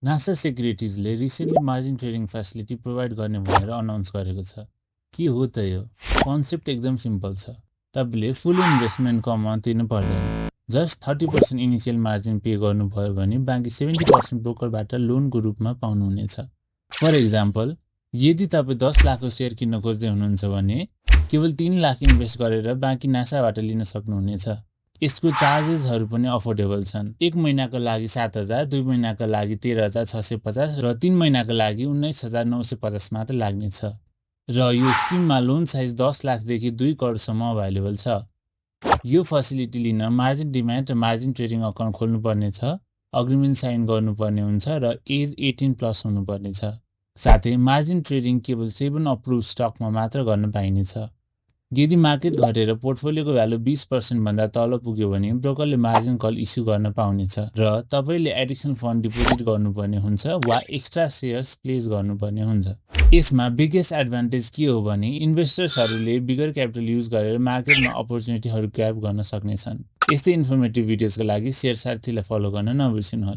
NASA सेक्युरिटिजले recently margin trading facility provide गर्ने भनेर अनाउन्स गरेको छ। के हो त यो? कन्सेप्ट एकदम सिम्पल छ। तपाईले फुल इन्भेस्टमेन्टको अमाउन्ट तिर्नु पर्दैन। जस्ट 30% इनिशियल मार्जिन पे गर्नुभयो भने बाँकी 70% ब्रोकरबाट लोनको रूपमा पाउनुहुनेछ। फर एक्जाम्पल, यदि तपाईँ 10 लाखको सेयर किन्न खोज्दै हुनुहुन्छ भने केवल 3 लाख इन्भेस्ट गरेर बाँकी नासाबाट लिन सक्नुहुनेछ। यसको चार्जेसहरू पनि अफोर्डेबल छन्। 1 महिनाको लागि 7,000, 2 महिनाको लागि 13,650 र 3 महिनाको लागि 19,950 मात्र लाग्नेछ। र यो स्किममा लोन साइज 10 लाखदेखि 2 करोडसम्म अभाइलेबल छ। यो फेसिलिटी लिन मार्जिन डिम्याट र मार्जिन ट्रेडिङ अकाउन्ट खोल्नुपर्नेछ, अग्रिमेन्ट साइन गर्नुपर्ने हुन्छ र एज 18+ हुनुपर्नेछ। साथै मार्जिन ट्रेडिङ केवल 7 अप्रुभ स्टकमा मात्र गर्न पाइनेछ। यदि मार्केट घटेर पोर्टफोलियोको भ्यालु 20% भन्दा तल पुग्यो भने ब्रोकरले मार्जिन कल इस्यु गर्न पाउनेछ र तपाईले एडिसनल फन्ड डिपोजिट गर्नुपर्ने हुन्छ वा एक्स्ट्रा शेयर्स प्लेस गर्नुपर्ने हुन्छ। यसमा बिगेस्ट एडभान्टेज के हो भने इन्भेस्टर्सहरूले बिगर क्यापिटल युज गरेर मार्केटमा अपर्च्युनिटीहरू ग्र्याब गर्न सक्नेछन्। यस्तै इन्फर्मेटिभ भिडियोजको लागि शेयर साथीलाई फलो गर्न नबिर्सनुहोला।